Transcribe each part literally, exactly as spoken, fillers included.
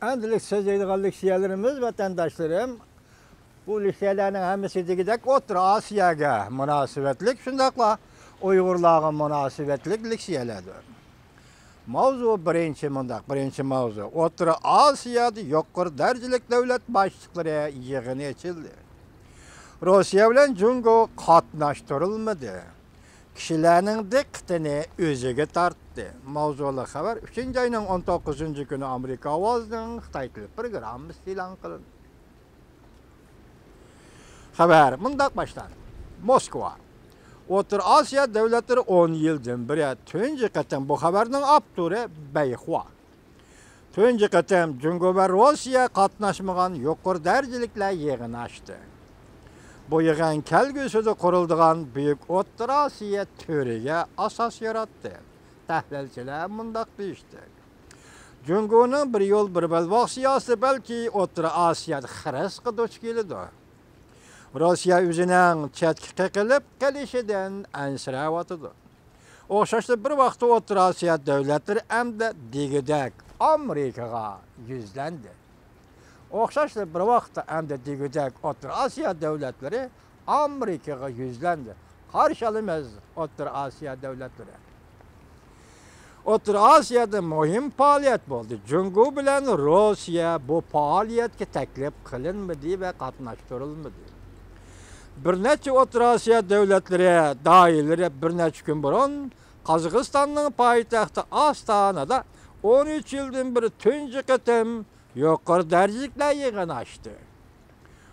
ئەمدىلىك سۆزلەيدىغان لېكسىيەلىرىمىز، ۋەتەنداشلىرىم، بۇ لېكسىيەلەرنىڭ ھەممىسى دېگۈدەك ئوتتۇرا ئاسىياگە مۇناسىۋەتلىك، شۇنداقلا ئۇيغۇرلارغا مۇناسىۋەتلىك لېكسىيەلەردۇر. ماۋزۇ بىرىنچى مۇنداق، بىرىنچى ماۋزۇ، ئوتتۇرا ئاسىيادا يۇقىرى دەرىجىلىك دۆلەت باشلىقلىرى يىغىنى ئېچىلدى. روسىيە بىلەن جۇڭگو قاتناشتۇرۇلمىدى. كىشىلەرنىڭ دىققىتىنى ئۆزىگە تارتتى. ماۋزۇلۇق خەۋەر ئۈچىنچى ئاينىڭ ئون توققۇزىنچى كۈنى ئامېرىكا ئاۋازىنىڭ خىتاي تىلى پروگراممىسىدا ئېلان قىلىندى. خەۋەر مۇنداق باشلاندى. موسكۋا. ئوتتۇرا ئاسىيا دۆلەتلىرى ئون يىلدىن بېرى تۇنجى قېتىم، بۇ خەۋەرنىڭ ئاپتورى بەيخۇا، تۇنجى قېتىم جۇڭگو ۋە روسىيە قاتناشمىغان يۇقىرى دەرىجىلىكلەر يىغىنى ئاچتى. بۇ يىغىن كەلگۈسىدە قۇرۇلىدىغان بۈيۈك ئوتتۇرا ئاسىيا تۈرىگە ئاساس ياراتتى. تەھلىلچىلەر مۇنداق دېيىشتى. جۇڭگونىڭ بىر يول، بىر بەلباغ سىياسىتى بەلكى ئوتتۇرا ئاسىيادا خىرىسقا دۇچ كېلىدۇ. روسىيە ئۆزىنىڭ چەتكە قېقىلىپ قېلىشىدىن ئەنسىرەۋاتىدۇ. ئوخشاشلا بىر ۋاقىتتا ئوتتۇرا ئاسىيا دۆلەتلىرى ئەمدى دېگۈدەك ئامېرىكىغا يۈزلەندى. ئوخشاشلا بىر ۋاقىتتا ئەمدى دېگۈدەك ئوتتۇرا ئاسىيا دۆلەتلىرى ئامېرىكىغا يۈزلەندى. قارشى ئالىمىز ئوتتۇرا ئاسىيا دۆلەتلىرى. ئوتتۇرا ئاسىيادا مۇھىم پائالىيەت بولدى. جۇڭگو بىلەن روسىيە بۇ پائالىيەتكە تەكلىپ قىلىنمىدى ۋە قاتناشتۇرۇلمىدى. بىر نەچچە ئوتتۇرا ئاسىيا دۆلەتلىرى دائىرىلىرى بىر نەچچە كۈن بۇرۇن قازاقىستاننىڭ پايتەختى ئاستانىدا ئون ئۈچ يىلدىن بېرى تۇنجى قېتىم يۇقىرى دەرىجىلىكلەر يىغىنى ئاچتى.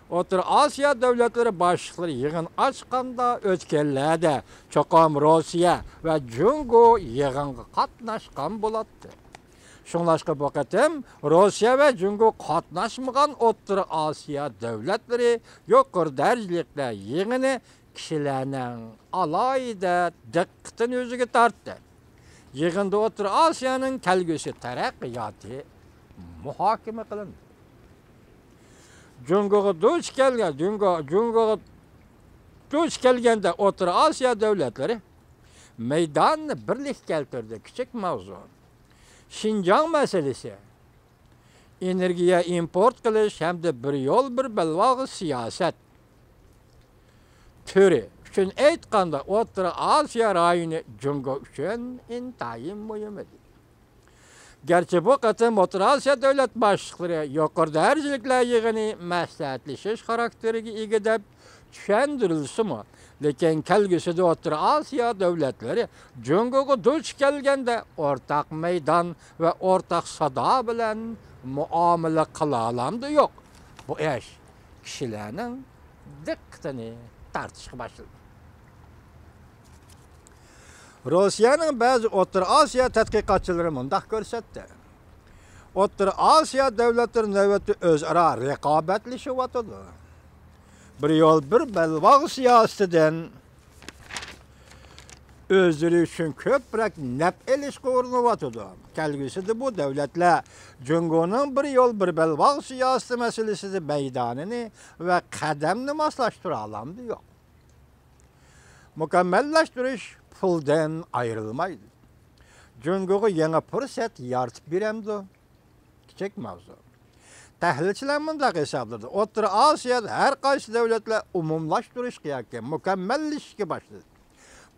ئوتتۇرا ئاسىيا دۆلەتلىرى باشلىقلىرى يىغىن ئاچقاندا ئۆتكەنلەردە چوقۇم روسىيە ۋە جۇڭگو يىغىنغا قاتناشقان بولاتتى. شۇڭلاشقا بۇ قېتىم روسىيە ۋە جۇڭگو قاتناشمىغان ئوتتۇرا ئاسىيا دۆلەتلىرى يۇقىرى دەرىجىلىكلەر يىغىنى كىشىلەرنىڭ ئالاھىدە دىققىتىنى ئۆزىگە تارتتى. يىغىندا ئوتتۇرا ئاسىيانىڭ كەلگۈسى تەرەققىياتى مۇھاكىمە قىلىندى. جۇڭگوغا دۇچ كەلگەن، جۇڭگو، جۇڭگوغا دۇچ كەلگەندە ئوتتۇرا ئاسىيا دۆلەتلىرى مەيداننى بىرلىككە كەلتۈردى. كىچىك ماۋزۇ. شىنجاڭ مەسىلىسى، ئېنېرگىيە ئىمپورت قىلىش ھەمدە بىر يول، بىر بەلباغ سىياسەت تۈرى ئۈچۈن ئېيتقاندا، ئوتتۇرا ئاسىيا رايونى جۇڭگو ئۈچۈن ئىنتايىن مۇھىم ئىدى. گەرچە بۇ قېتىم ئوتتۇرا ئاسىيا دۆلەت باشلىقلىرى يۇقىرى دەرىجىلىكلەر يىغىنى مەسلىھەتلىشىش خاراكتېرىگە ئىگە دەپ چۈشەندۈرۈلسىمۇ، لېكىن كەلگۈسىدە ئوتتۇرا ئاسىيا دۆلەتلىرى جۇڭگوغا دۇچ كەلگەندە ئورتاق مەيدان ۋە ئورتاق سادا بىلەن مۇئامىلە قىلالامدۇ يوق؟ بۇ ئىش كىشىلەرنىڭ دىققىتىنى تارتىشقا باشلىدى. روسىيەنىڭ بەزى ئوتتۇرا ئاسىيا تەتقىقاتچىلىرى مۇنداق كۆرسەتتى. ئوتتۇرا ئاسىيا دۆلەتلىرى نۆۋەتتە ئۆزئارا رىقابەتلىشىۋاتىدۇ. بىر يول، بىر بەلباغ سىياسىتىدىن ئۆزلىرى ئۈچۈن كۆپرەك نەپ ئېلىشقا ئۇرۇنۇۋاتىدۇ. كەلگۈسىدە بۇ دۆلەتلەر جۇڭگونىڭ بىر يول، بىر بەلباغ سىياسىتى مەسىلىسىدە مەيدانىنى ۋە قەدەمنى ماسلاشتۇرالامدۇ يوق؟ مۇكەممەللەشتۈرۈش پۇلدىن ئايرىلمايدۇ. جۇڭگوغا يېڭى پۇرسەت يارىتىپ بېرەمدۇ؟ كىچىك ماۋزۇ. تەھلىلچىلەر مۇنداق ھېسابلىدى، ئوتتۇرا ئاسىيادا ھەر قايسى دۆلەتلەر ئومۇملاشتۇرۇشقا ياكى مۇكەممەللىشىشكە باشلىدى.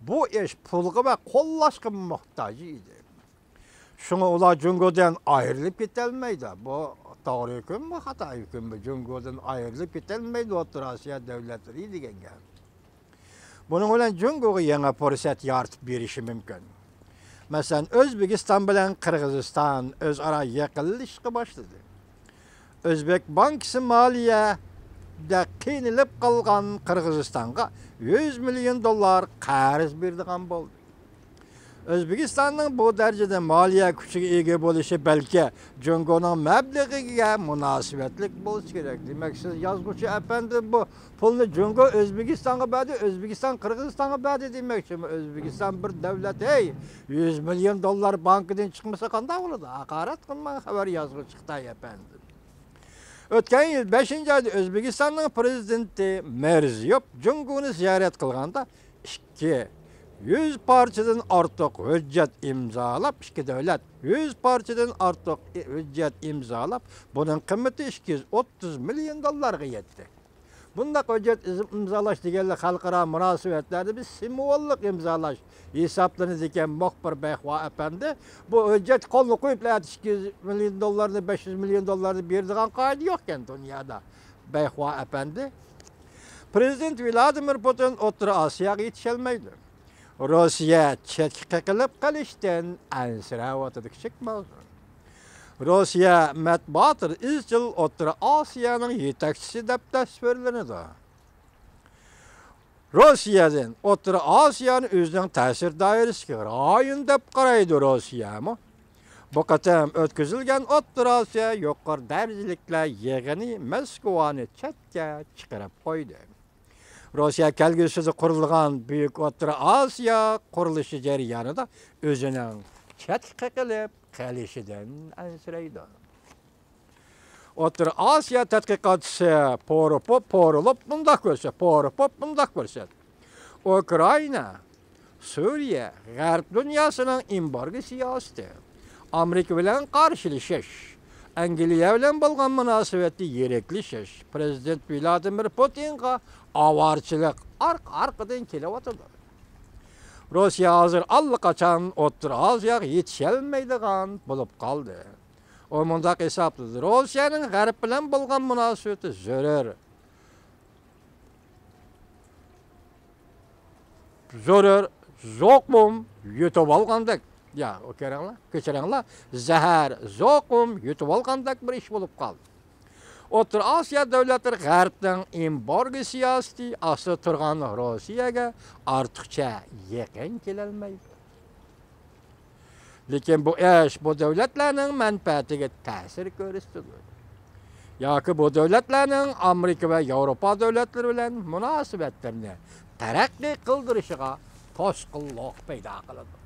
بۇ ئىش پۇلغا ۋە قوللاشقا موھتاج ئىدى. شۇڭا ئۇلار جۇڭگودىن ئايرىلىپ كېتەلمەيدۇ. بۇ توغرا ھۆكۈممۇ، خاتا ھۆكۈممۇ؟ جۇڭگودىن ئايرىلىپ كېتەلمەيدۇ ئوتتۇرا ئاسىيا دۆلەتلىرى دېگەن گەپ. بۇنىڭ بىلەن جۇڭگوغا يېڭى پۇرسەت يارىتىپ بېرىشى مۇمكىن. مەسىلەن، ئۆزبېكىستان بىلەن قىرغىزىستان ئۆزئارا يېقىنلىشىشقا باشلىدى. ئۆزبېك بانكىسى مالىيەدە قىينىلىپ قالغان قىرغىزىستانغا يۈز مىليون دوللار قەرز بېرىدىغان بولدى. ئۆزبېكىستاننىڭ بۇ دەرىجىدە مالىيە كۈچىگە ئىگە بولۇشى بەلكى جۇڭگونىڭ مەبلىغىگە مۇناسىۋەتلىك بولسا كېرەك. دېمەك، سىز يازغۇچى ئەپەندى، بۇ پۇلنى جۇڭگو ئۆزبېكىستانغا بەردى، ئۆزبېكىستان قىرغىزىستانغا بەردى دېمەكچىمۇ؟ ئۆزبېكىستان بىر دۆلەت، ھەي، يۈز مىليون دوللار بانكىدىن چىقمىسا قانداق بولىدۇ؟ ھاقارەت قىلماڭ، خەۋەر يازغۇچى خىتاي ئەپەندى. ئۆتكەن يىل بەشىنچى ئايدا ئۆزبېكىستاننىڭ پىرېزىدېنتى مىرزىيوف جۇڭگونى زىيارەت قىلغاندا، ئىككى يۈز پارچىدىن ئارتۇق ھۆججەت ئىمزالاپ، ئىككى دۆلەت يۈز پارچىدىن ئارتۇق ھۆججەت ئىمزالاپ، بۇنىڭ قىممىتى ئىككى يۈز ئوتتۇز مىليون دوللارغا يەتتى. بۇنداق ھۆججەت ئىز-، ئىمزالاش دېگەنلىك خەلقئارا مۇناسىۋەتلەردە بىر سىمۋوللۇق ئىمزالاش ھېسابلىنىدىكەن، مۇخبىر بەيخۇا ئەپەندى. بۇ ھۆججەتكە قولنى قويۇپ، ئەتە ئىككى يۈز مىليون دوللارنى، بەش يۈز مىليون دوللارنى بېرىدىغان قائىدە يوقكەن دۇنيادا، بەيخۇا ئەپەندى. پرېزىدېنت ۋلادىمىر پۇتىن ئوتتۇرا ئاسىياغا يېتىشەلمەيدۇ. روسىيە چەتكە قېقىلىپ قېلىشتىن ئەنسىرەۋاتىدۇ، كىچىك ماۋزۇ. روسىيە مەتبۇئاتىدا ئىزچىل ئوتتۇرا ئاسىيانىڭ يېتەكچىسى دەپ تەسۋىرلىنىدۇ. روسىيەدىن ئوتتۇرا ئاسىيانى ئۆزىنىڭ تەسىر دائىرىسىدىكى رايون دەپ قارايدۇ روسىيەمۇ. بۇ قېتىم ئۆتكۈزۈلگەن ئوتتۇرا ئاسىيا يۇقىرى دەرىجىلىكلەر يىغىنى مەسكۇۋانى چەتكە چىقىرىپ قويدى. روسىيە كەلگۈسىدە قۇرۇلىدىغان بۈيۈك ئوتتۇرا ئاسىيا قۇرۇلۇشى جەريانىدا ئۆزىنىڭ چەتكە قېقىلىپ قېلىشىدىن ئەنسىرەيدۇ. ئوتتۇرا ئاسىيا تەتقىقاتچىسى پوروپوپ، پورولوپ مۇنداق كۆرسەت، پوروپوپ مۇنداق كۆرسەت. ئۇكرائىنا، سۈرىيە، غەرب دۇنياسىنىڭ ئېمبارگو سىياسىتى، ئامېرىكا بىلەن قارشىلىشىش، ئەنگلىيە بىلەن بولغان مۇناسىۋەتتە يىرىكلىشىش پرېزىدېنت ۋلادىمىر پۇتىنغا ئاۋارىچىلىق ئارقا-ئارقىدىن كېلىۋاتىدۇ. روسىيە ھازىر ئاللىقاچان ئوتتۇرا ئاسىياغا يېتىشەلمەيدىغان بولۇپ قالدى. ئۇ مۇنداق ھېسابلىدى، روسىيەنىڭ غەرب بىلەن بولغان مۇناسىۋىتى زۆرۈر، زۆرۈر، زوقۇم يۇتۇۋالغاندەك. يا، ئۇ كۆرۈڭلار، كەچۈرۈڭلار، زەھەر زوقۇم يۇتۇۋالغاندەك بىر ئىش بولۇپ قالدى. ئوتتۇرا ئاسىيا دۆلەتلىرى غەربنىڭ ئېمبارگو سىياسىتى ئاستىدا تۇرغان روسىيەگە ئارتۇقچە يېقىن كېلەلمەيدۇ. لېكىن بۇ ئىش بۇ دۆلەتلەرنىڭ مەنپەئەتىگە تەسىر كۆرسىتىدۇ ياكى بۇ دۆلەتلەرنىڭ ئامېرىكا ۋە ياۋروپا دۆلەتلىرى بىلەن مۇناسىۋەتلىرىنى تەرەققىي قىلدۇرۇشىغا توسقۇنلۇق پەيدا قىلىدۇ.